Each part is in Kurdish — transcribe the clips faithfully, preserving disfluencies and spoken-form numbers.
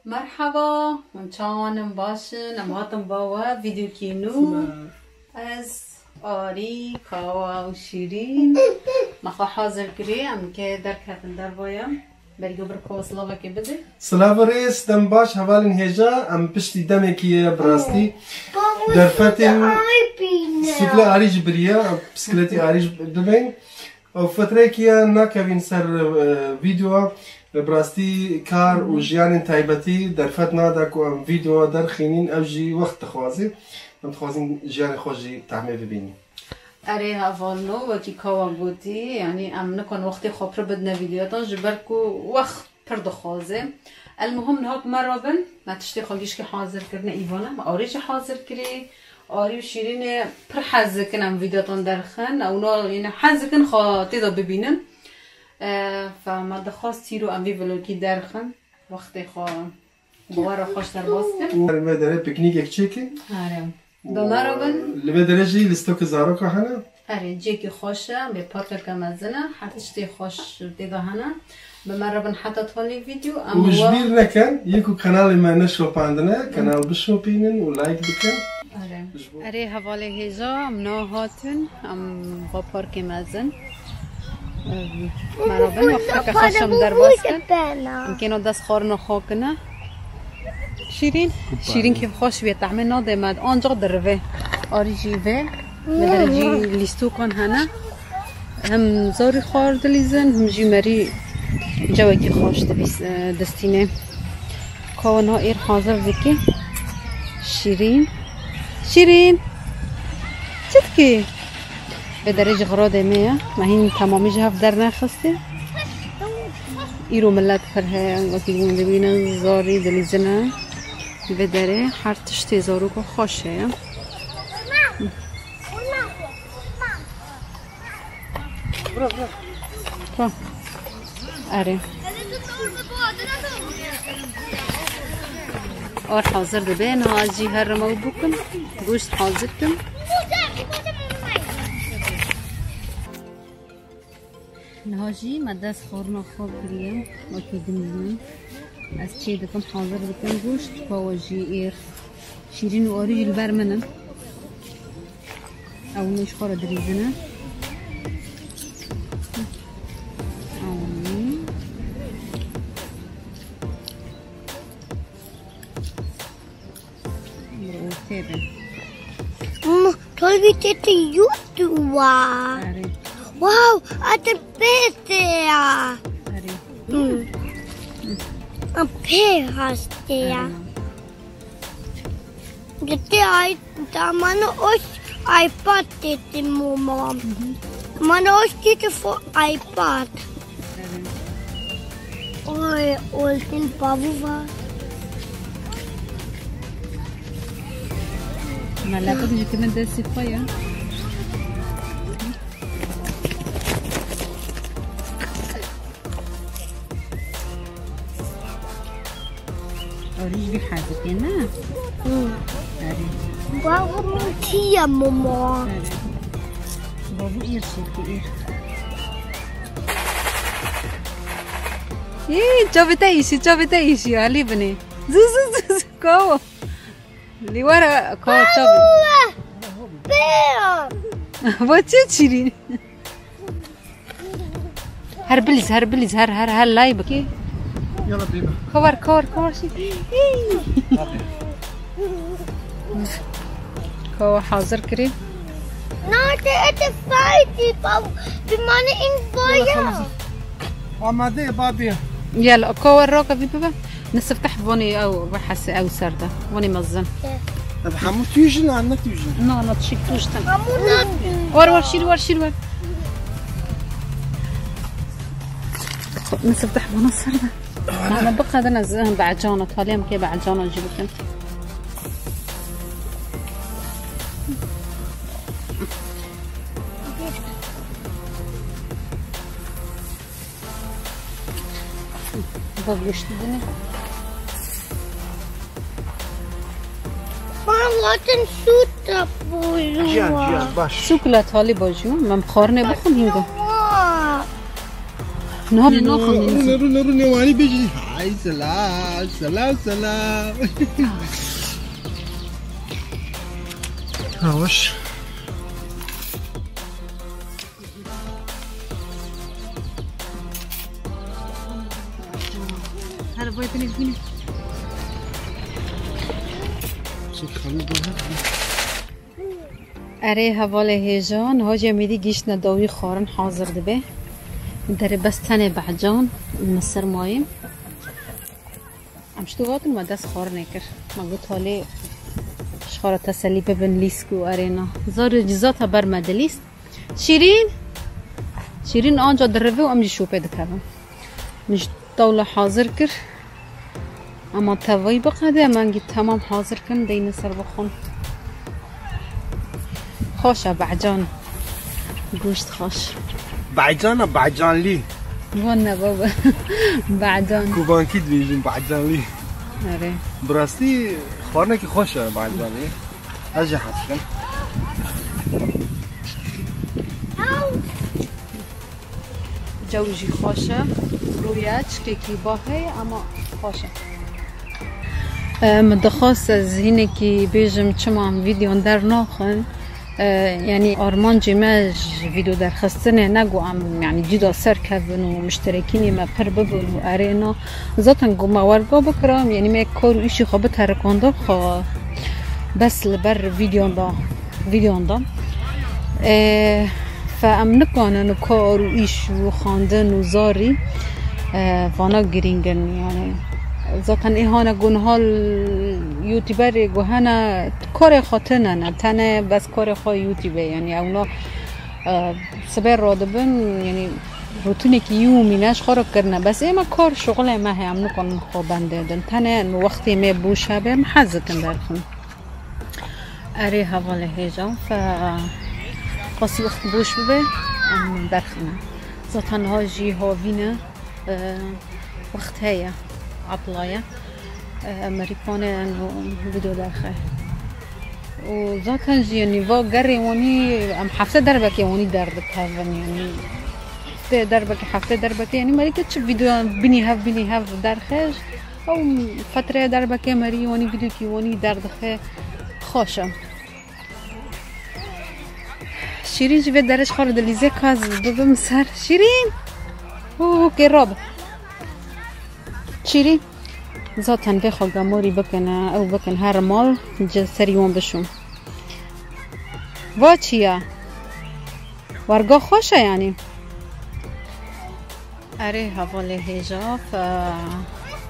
Merhaba, em çawan in, baş in? Em hatin ba we vîdeokî nû. Silav. Ez, Arî, Kawa û Şîrîn me xwe hazir kirî. Em kê derketin dervaya. Berî ku bir Kawa silavekê bidê. Silav û rêz, dem baş, hevalên hêja. Em piştî demekî ye, bi rastî. Baba, derfetên sukle Arî jî biriye. Em pisîkletî Arî jî bibên. Ew fetrekî ye nakevîn ser, e, vîdyoa. Bi rastî kar û jiyanên taybetî derfet nade ku em vîdyoa derxînîn, ew jî wext dixwaze. Em dixwazin jiyanê xwe jî tehmê bibînin. Erê hevalno, wekî Kawa gotî, yanî em nikon wextê xwe pir bidine vîdyotan, ji ber ku wext pir dixwaze. Elmuhim niha bi me re bin, me tiştê xwe gişkî hazir kirine, Îvana me arê jî hazir kirî. Arî û Şîrînê pir hez dikin em vîdeotan derxin. Ew na, yine hez dikin xwe tê de bibînin. E, fe me dixwast çîro em vî vlogî derxin. Wextê xwe bi we re xweş derbas kin. Li vê derê piknîkek çêkin. Are. Bi me re bin. Li vê derê jî lîstokê zaroka hene. Erê, cihekî xweş e, bê parkeke mezin e, her tiştê xweş tê de hene. Bi me re bin heta talê vîdeo, em Û ji wa- bîr nekin, yê ku kanalê me neşopandine, kanal bişopînin û like bikin. Erê. Ji bo- Erê, hevalê hêja, em niha hatin, em va parkê mezin. Em, me re bin, wexteke xweş em derbas kin. Em kêno dest xwarina xwe kine. Şîrîn, Şîrîn kêfxweş bûye, tehmê nade me, ancax dirivê. Arî jî vê, li derê jî lîstokan hene. Hem zarî xwar dilîzin, hem jî merî cewekî xweş dibîs-, e, distînê. Kawa niha êr hazir dikî. Şîrîn. Şîrîn. Çi dikî? Vê derê jî xiradê me ye. Me hîn temamî ji hev dernexistê. Îro milet pir heye, wekî hûn dibînin, zarî dilîzine. Vê derê her tiştê zarokê xweş heye. Ko? Erê. Ar hazir dibe, niha jî herim ew bikim. Goşt hazir kim. Niha jî me dest xwarina xwe kiriye, wekî dimînin. Ez çê dikim, hazir dikim goşt, Kawa jî êr. Şîrîn û Arî jî li ber min in. Ew nû ji xwe re dirîzine. Ew nû. Li ortê be. Mama, tolvî têtê yû tu wa. Erê. Wow, a te pê tê ya. Erê. Hmm. A pê hastê ya. Erê. Gitti ay, tamana oş iPad têtê mama. Hı hı. Mana oş têtê fo iPad. Oy, oltin pavu var. Meletik ji kimin destê xwe ye. Arî jî hez dike, ne? Hı. Erê. Bavê min kî ye mama? Erê. Bavê êr şêkê êr. Yî, çavê te îşî, çavê te îşî, alî binê. Zu, zu, zu, zu, kawo. Lî were, kawo çavê. Bê. Va çi çirî? Her bilîz, her bilîz, her, her, her lay bikî. Yala bêbe. Kawar, kawar, kawar şî. Kawa hazir kirî. Nate ete fayti, bab, bi mane in boya. Amade babî. Yala, kawa raka vî bibe. Nisifteh vonê ew, ve hese ew ser de. Vonê mezin. Ev hemû tûjin an ne tûjin? Na, na, tişik tûjtin. Hemû ne tûjin. War, war, şîr, war, şîr, war. Nisifteh vona ser de. Ana biqedin ez, em, becana, talê em kê becana jî bikin. Bak, goşt didin. Zaten sût da bû. Jiyan, jiyan, baş. Sûkla talî bajî, em xwarinê bixwin hîngo. Niha lê naxwin. Rûne, rûne, rûne, wanî bêjî. Hay, selam, selam, selam. Ha, baş. Her boy tenê bîne. Erê, hevalê hêja, niha jî em êdî gihîştine dawî, xwarin hazir dibe. Derê bes tenê behcan, me ser mayî. Em ji tu hatin, me dest xwarinê kir. Me got, "Halê ji xwe re teselî bibin, lîsk û erêna." Zarê cizata ber me dilîst. Şîrîn! Şîrîn anca dirive û em jî şopê dikevin. Min ji tawla hazir kir. Ema tevayî biqede, em engî temam hazir kin, deyne ser bixwin. Xweş e, behcan. Goşt xweş. Behcan e, behcanlî. Van ne baba. Behcan. Kubankî dibêjin behcanlî. Erê. Bi rastî xwarinekî xweş e, behcanlî. Ez jî hez dikim. Cew jî xweş e. Rûye çikekî ba heye, ama xweş e. E, min dixwest ez hinekî bêjim çima em vîdeon dernaxin. E, yanî armancê me ji vîdeo derxistinê ne ku em, yanî, cî de serkevin û mişterekînê me pir bibin û erêna. Zaten ku me werga bikira, yanî me kar û îşê xwe biterikanda xwe bes li ber vîdeon de, vîdeon de. E, fe em nikanin û kar û îş û xwendin û zarî, e, vana girîng in, yanî. Zaten ê hane ku niha YouTuberê ku hene karê xwe tune ne, tenê bes karê xwe YouTube e, yanî ewna, e, sibê radibin, yanî rûtinekî yûmîne ji xwe re kirine. Bes ê me kar şixulê me heye, em nikarin xwe bendê din. Tenê wextê me boş hebe, em hez dikin derxin. Erê, hevalê hêja, fe qasî wext boş bibe, em derxine. Zaten niha jî havîn e. E, wext heye, epla ye. E, merî panê em vîdeo derxe. Û zaten jî, yanî, va gerê wanî em hefte derbekê wanî derdikevin, yanî. Tê derbekê, hefte derbekê, yanî, merî ke çi vîdeo binî hev, binî hev derxe, ew fetreye derbekê merî wanî vîdeokî wanî derdixe, xweş e. Şîrîn jî vê derê ji xwe re dilîze, ka ez bibim ser. Şîrîn! Û kê rabe. Şîrîn! Zaten vê xwe gemorî bikine, ew bikin her mal, ci serî wan bişûn. Va çi ye? Werga xweş e, yanî. Erê, hevalê hêja, e,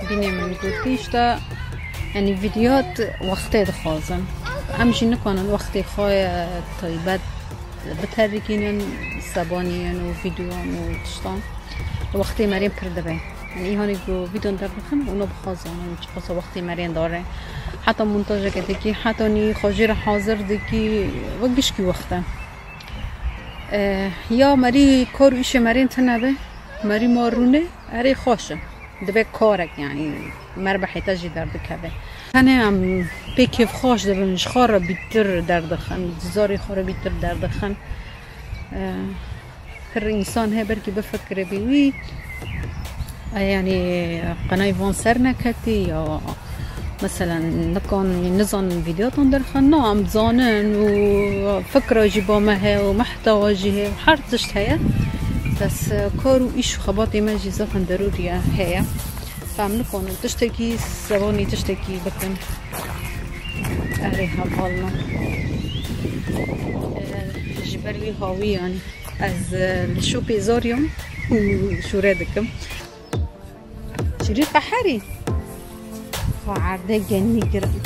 bînê min gotî, işte, yanî, vîdeo wextê dixwazin. Em jî nikanin wextê xwe, e, taybet biterikînin, sebaniyên û vîdeoyan û tiştan. Wextê merên pir dibe. Yanî, îhanê ku vîdeon derdixin, ûna bixwazin, çiqasa wextê merên dare. Heta montajeke dikî, heta nî xwe jê re hazir dikî, ve gişkî wext e. E, ya merî kar û îşê merên tune be, merî ma rûnê, erê xweş e. Dibe karek, yanî, me re bi hêta jî derdikeve. Tenê em pê kêfxweş dibin, ji xwe re bîtir derdixin, zarê xwe re bîtir derdixin. E, pir însan heye belkî bifikire bê wî, e, yanî, qenay van ser neketî ya, meselen, nikan, nizanin vîdeotan derxin, na, em zanin û fikra jî ba me heye û mehtewa jî heye û her tişt heye. Bes, e, kar û îş û xebatê me jî zaten derûrî ye, heye. Em nikanin tiştekî, sebanî tiştekî bikin. Erê, hevalna. E, ji ber wî hawî, yanî, ez, e, li şopê zariyam û şûre dikim. Şirî qeherî. Xwe erdê genî girin.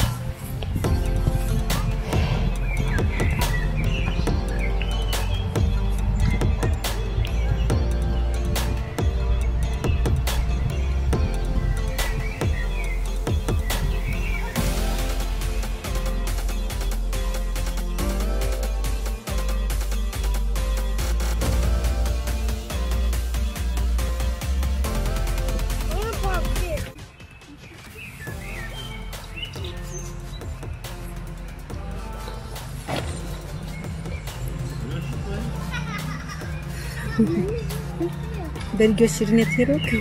Belgê şîrînê têro kî.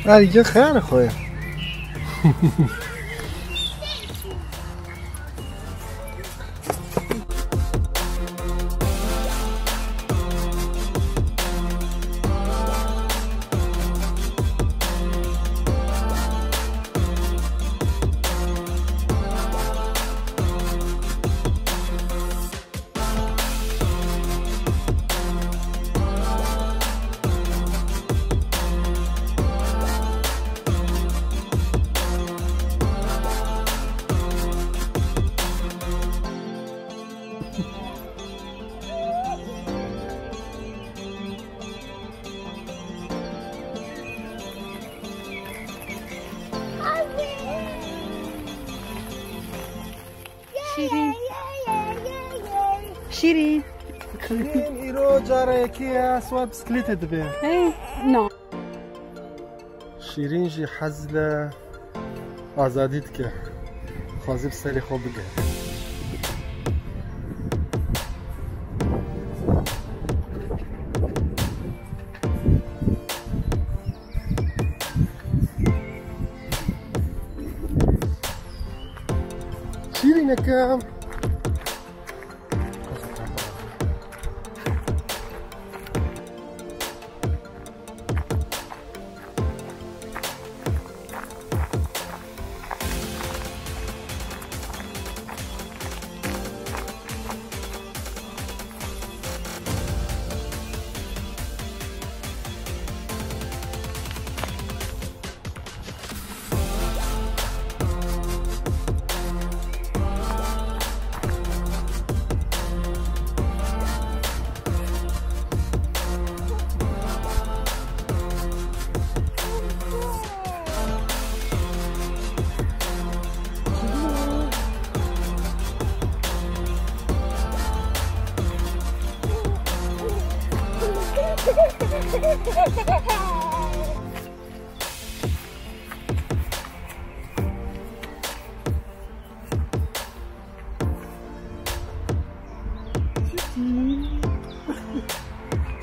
Belgê xeyr xwe. Şîrîn. Şîrîn. Şîrîn, îro carekê ye, siwar bisiklêtê dibe. Hey, no. Şîrîn jî hez li azadî dike. Dixwaze bi serê xwe bigere. Şîrînekim.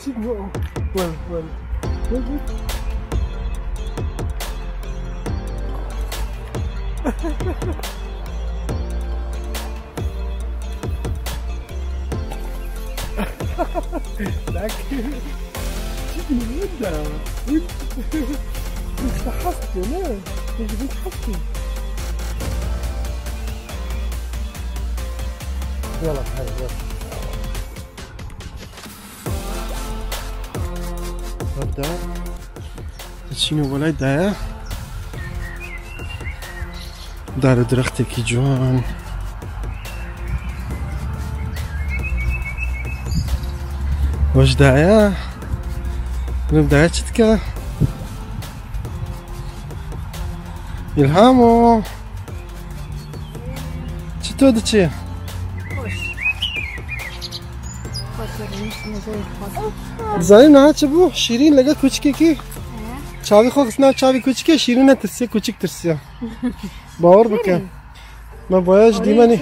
Çıkma. Well, well. Well, well. Lakin, çıkma da. Bit, bit, bit, hasta, ne? Bit, bit, hasta. Yala, hadi, yala. Hadi. Çîno welay daye. Dar û dirextekî ciwan. Weş daye. Min daye çi dike? Îlhamo. Çito diçe? Hoş. Hoş, hoş, hoş. Zanî niha çi bû? Şîrîn legel kûçikekî. He. Çavî xwe xist nav çavî kûçikê, Şîrîn netirsiye, kûçik tirsiye. Bawer bike. Şîrîn. Me vaya ji dîmenî,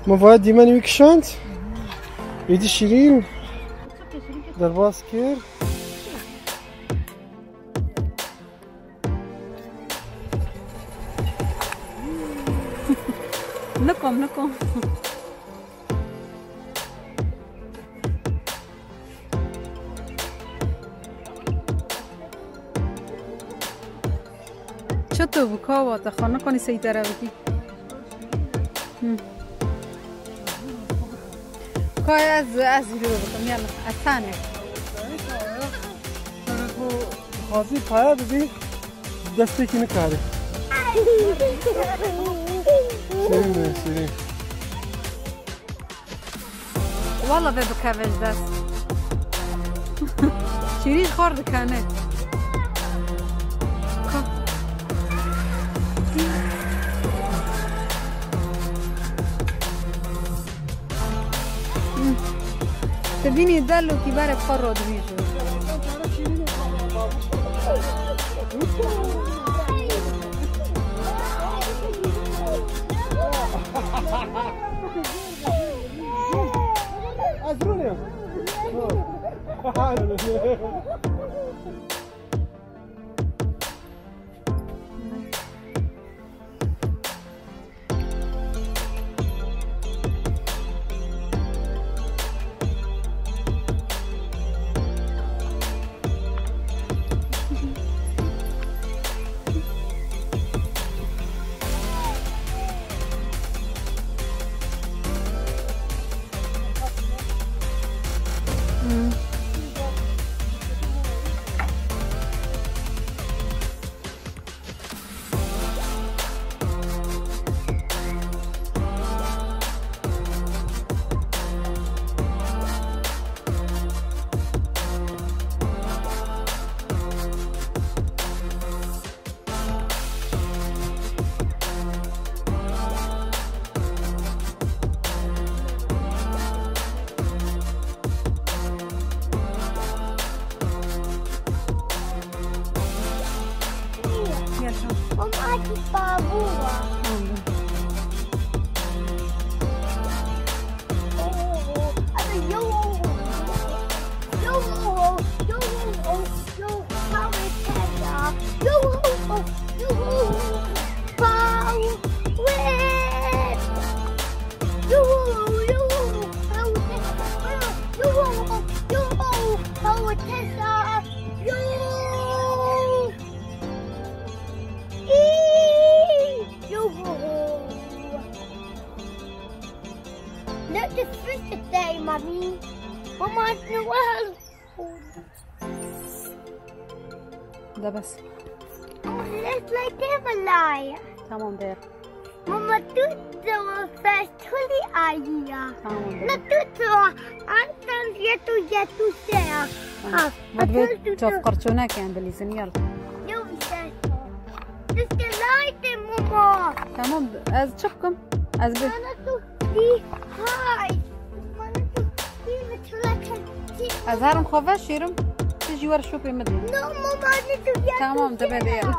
me vaya dîmenî wî kişand. Êdî Şîrîn derbas kir. Nikom, nikom. Çito bû, kawa te xwe nikanî seytere bikî. Hı. Ka ez, ez vîdeo bikim, yala, ez tane. Xwazî paya bibî, destekî nikare. Şirin be, şirin. Wala vê bikeve ji dest. Şîrîn xor dikene. Ka- Hı. Te bînî delokî berê xwe rodibîjo. Mama, hadi bavura. Tamam. Look, the fish today, Mommy. Mama, it's Noel. De bes. Let's like them a lie. Tamam, der. Mama, tu tu festuli ayya. Tamam, der. Na tu tu antan yetu yetu sea. Tamam. Ha, ma divê tu tu çav qirçonek em bilîzin, yal. Yo, işte. Just a light, Mama. Tamam, ez çi bikim? Ez bi- Bana tu Hay. Bana tu bir çikolata. Ez herim xwe veşêrim, tu jî wer şopê min dê. No, Mama, ne tu ya. Tamam, tu dibe de ya.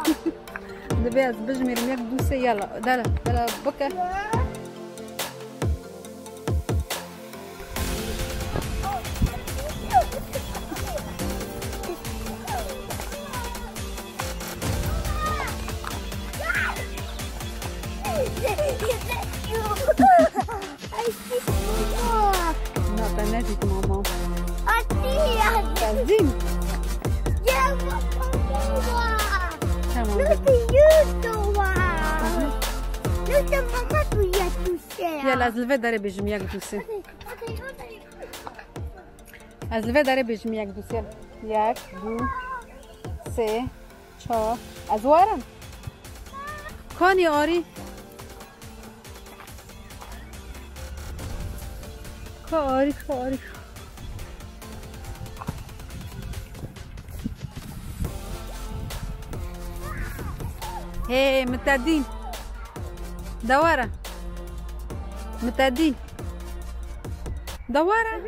Dibe ez bijmêrim yek, du, sê, yala. Dela, dela bike. Ay, mama. Na, te nedît mama. Atî ya. Te dît? Ya, mama. Tamam. Nasıl yuttu var? Nasıl mama tu ya tu şey ya? Ya, ez li vê derê bêjim yek, du, sê. Hadi, hadi, hadi. Ez li vê derê bêjim yek, du, sê. Yek, du, sê, çar. Ez warim. Kanî arî. Ka arî, ka arî. Hey, mitedîn. De were. Mitedîn. De were.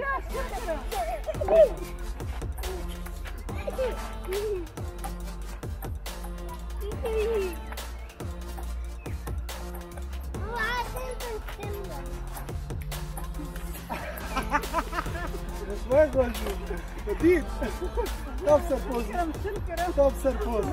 Resmen konuşuyor. Değil. Tam ser poz. Tam ser poz.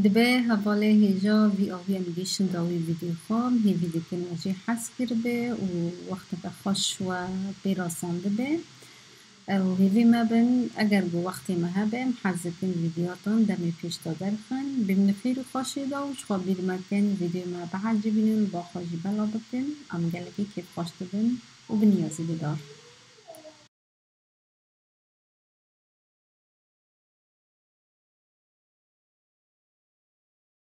Dibe hevalê hêja vî awî em gihîşin dawî vîdyoya xwe, em hêvî dikin we jê hez kiribe û wexteke xweş we pê resandibe. Ew hêvî me bin, eger ku wextê me hebe, em hez dikin vîdyoyatan demê pêş de derxin. Bimînin xêr û xweşiyê de û ji xwe bîr mekin, vîdyoya me biecibînin, ba xwe jî bela bikin. Em gelekî kêfxweş dibin û bi niyazî didar.